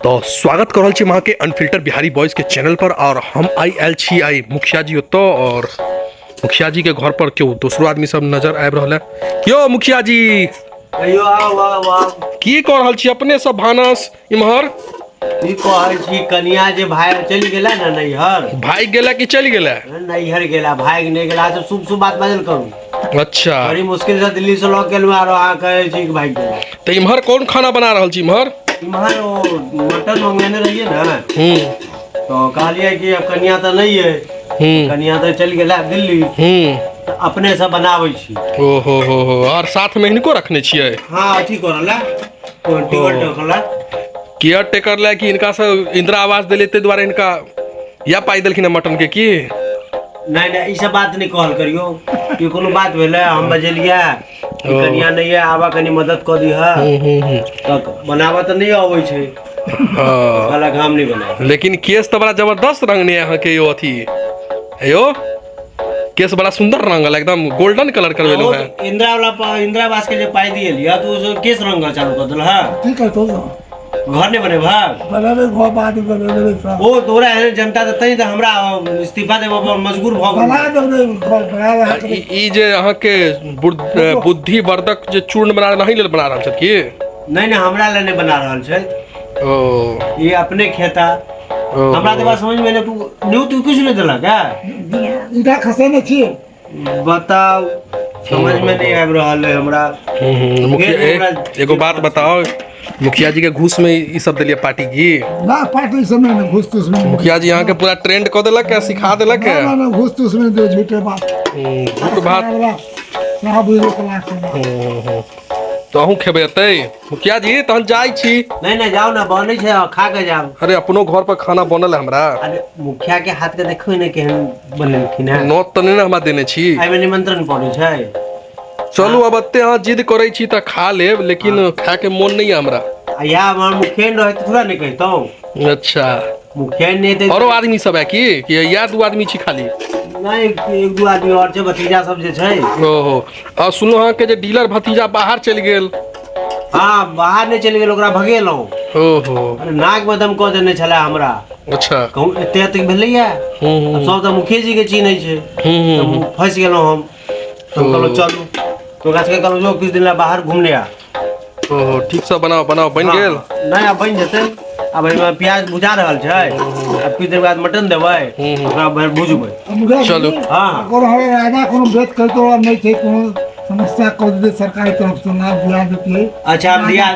तऽ स्वागत कऽ रहल छी हम अहाँके अनफिल्टर बिहारी बॉयजके चैनल पर आओर हम आइ आयल छी आइ मुखिया जी ओतऽ आओर मुखिया जी के घर पर केओ दोसरो आदमी सब नजर आबि रहल है। यौ मुखिया जी, कहियो आउ आउ आउ। की कऽ रहल छी अपने सब भानस इम्हर? की कहै छी, कनिया जे भाय चलि गेला ने नैहर। भागि गेला कि चलि गेला? नैहर गेला, भागि नहि गेला। तऽ शुभ शुभ बात बाजल करू। अच्छा। बड़ी मुश्किल से दिल्ली से लऽ के एलहुँ आरो अहाँ कहै छी कि भागि गेला। तऽ इम्हर कोन खाना बना रहल छी इम्हर? इम्हर ओ मटन मंगेने रहियै ने, तो कहलियै कि अब कनिया तऽ नहि है, कनिया तऽ चलि गेला दिल्ली, तऽ अपने से बनाबै छी। ओ हो हो हो, आओर साथ में हिनको रखने छियै? हाँ, अथी करऽ ला, टिकट टेकर ला। केयर टेकर ला कि हिनका से इंदिरा आवास देले ताहि दुआरे हिनका या पाइ देलखिन हँ मटन के की? नहीं नहीं, ई सब बात नहीं कहल करियो। ई कोनो बात भेलै? हम बजेलियै कि कनिया नहीं है, आबा कनी मदद कऽ दीह। तऽ बनाबऽ तऽ नहि अबै छै। कहलक हम नहीं बनाब। लेकिन केस तऽ बड़ा जबरदस्त रंगने अहाँके यौ, अथी यौ केस बड़ा सुंदर रंगल, एकदम गोल्डन कलर करवेलो है। इंदिरा वाला इंदिरा आवास के जे पाई दिएलियै तऽ ओ केस रंगल चालू कऽ देल है। की करतौ तो? घर नहीं बनेबह? बनेबै, घर बाद में बनेबै सब। ओ तोरा एहन जनता तऽ तैं तऽ हमरा इस्तीफा देबऽ पर मजबूर भऽ गेल। बना देबै घर, बना देबै। ई जे अहाँके बुद्धिवर्धक जे चूर्ण बना नहीं लेल बना रहल छथि की? नहीं नहीं, हमरा लेल नहीं बना रहल छै। ओ। ई अपने खेता। ओ। हमरा तऽ बात समझ में नहीं, तू न्यू तू कुछ नहीं देलक है? ईटा खसेने छी। बताउ, समझ में नहीं आबि रहल है हमरा। मुखिया फेर हमरा एगो बात बताओ, मुखिया जी के घूस में ई सब देलिए पार्टी की? ना, पार्टी सब नहीं, घूस तूस में नहीं। मुखिया जी अहाँके पूरा ट्रेंड कऽ देलक है, सिखा देलक है? ना ना, घूस तूस में दे, झूठे बात। झूठ बात। ना बुझलो क्लास में। तऽ अहूँ खेबै एतै मुखिया जी? तहन जाइ छी। नहीं नहीं, जाओ ना, बनै छै, खा के जाओ। अरे अपनो घर पर खाना बनल है हमरा। अरे मुखिया के हाथ के देखो ने केहन बनेलखिन है। नोत तऽ नहि ने हमरा देने छी। एहिमे निमंत्रण पड़ै छै। चलू, अब एते अहाँ जिद करै छी तऽ खा लेब, लेकिन खाय के मोन नहीं है हमरा। आ इएह हमर मुखिया नहि रहै तऽ थोड़ा नहि कहितहुँ। अच्छा। मुखिया नहि हेतै। औरो आदमी सब है की इएह दू आदमी छी खाली? नहि, एक दू आदमी आओर छै, भतीजा सब जे छै। ओहो, आ सुनलहुँ अहाँके जे डीलर भतीजा बाहर चलि गेल। हाँ, बाहर नहि चलि गेल, ओकरा भगेलहुँ। ओहो। अरे नाक में दम कऽ देने छलै हमरा। अच्छा। कहूँ एते एते भेलैया। सब तऽ मुखिये जी के चिन्है छै। तऽ फँसि गेलहुँ हम, तऽ हम कहलहुँ चलू, तऽ ओकरा सबके कहलहुँ जो किछु दिन ला बाहर घूमने आ। ओहो, ठीक से बनाओ बनाओ, बनि गेल? नहि, आब बनि जेतै। आब एहिमे प्याज भुजा रहल छै, आब किछु देर बाद मटन देबै, ओकरा फेर भुजबै। चलू। हाँ। कोनो हमरा राजा कोनो भेद करतो नहि छै, कोनो समस्या कऽ देतै सरकारी तरफ से ना दिया देतियै। अच्छा, आब दिया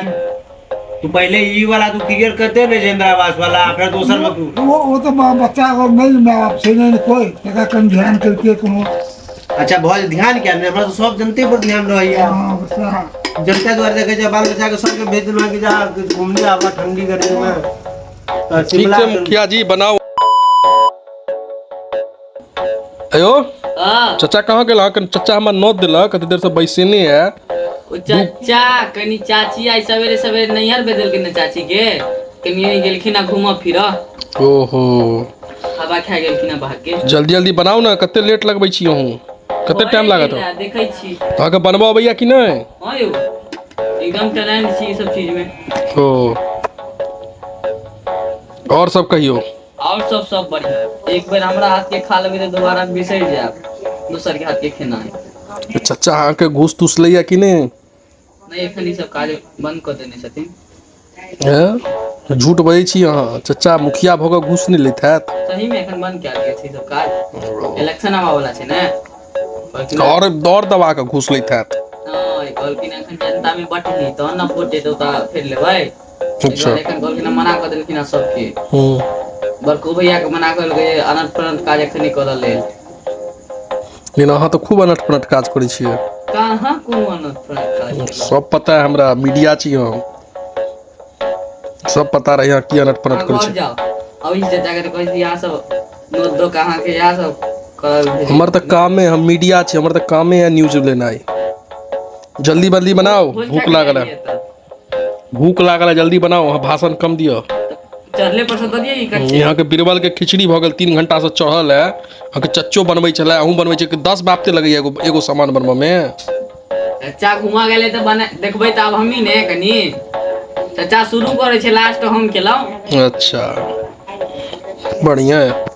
तू पहले ई वाला तू क्लियर करते ने, इंदिरा आवास वाला, फिर दोसर में तू वो तो बच्चा अगर नहीं माय बाप छै नहीं कोई, तकरा कनि ध्यान करतियै कोनो। अच्छा, भऽ ध्यान किया नहि? हमरा तऽ सब जनते पर ध्यान रहैया। हाँ, बच्चा। जनता द्वारे देखै छै, बाल बच्चा के सबके भेज देलहुँ कि जा घूमने आबा ठंडी गर्मी में तऽ ठीक शिमला छै मुखिया जी, बनाउ। अयो। हाँ। चचा कहाँ गेल अहाँके? चचा हमरा नोत देलक, कते देर से बैसेने है। ओ चचा कनी चाची आइ सवेरे सवेरे नैहर भेज देलखिन ने चाची के, कनी गेलखिन आ घूमऽ फिरऽ। ओहो। हवा खा गेलखिन आ भाग के। जल्दी जल्दी बनाउ ने, कते लेट लगबै छी अहूँ, कते टाइम लागत? देखै छी। अहाँके बनबऽ अबैया कि नहि? हाँ यौ, एकदम टैलेंट छी ई सब चीज में। ओ, और सब कहियौ। और सब सब बढ़िया। एक बेर हमरा हाथ के खा लेबै तऽ दोबारा बिसरि जायब दोसर के हाथ के खेनाइ। चचा अहाँके घूस तूस लैया कि नहि? नहि, एखन ई सब काज बंद कऽ देने छथिन। हैं, झूठ बजै छी अहाँ। चचा मुखिया भऽ कऽ घूस नहि लैत हैत। सही में एखन बंद कयल गेल छै ई सब काज, इलेक्शन आबऽ वाला छै ने, कहलखिन। और दौड़ दबा कऽ घूस लैत हैत। नहि, कहलखिन एखन जनता में बटली तहन ने वोट देतौ तऽ फेर लेबै। अच्छा। एखन कहलखिन मना कऽ देलखिन हँ सबके। बड़को भैया के मना कऽ देलकै अनट फनट काज एखन नहि करऽ लेल। लेकिन अहाँ तऽ खूब अनट फनट काज करै छियै। कहाँ कोनो अनट फनट काज केलहुँ? सब पता है हमरा, मीडिया छी हम, सब पता रहै अहाँ की अनट फनट अहाँ करै घर छी। जाउ, अभी चाचा के तऽ कहै छी इएह सब नोत दऽ कऽ अहाँके इएह सब करल भेजै। हमर तऽ कामे, हम मीडिया छी, हमर तऽ कामे है न्यूज लेनाइ। जल्दी बल्दी बनाओ। भोज भूख खा के लागल है। जाइए तऽ। भूख लागल है, जल्दी बनाओ, अहाँ भाषण कम दिअ। चढ़ले पर से दऽ दियै ई कच्चे? यहाँ के बीरबल के खिचड़ी भऽ गेल 3 घंटा से चढ़ल है। अहाँके चच्चो बनबै छलै, अहूँ बनबै छी, 10 बापते लगैया एगो एगो सामान बनबऽ में। चच्चा घुमा गेलै तऽ बना देखबै तऽ आब हमही ने कनी। चाचा शुरू करै छै, लास्ट हम केलहुँ। अच्छा, बढ़िया है।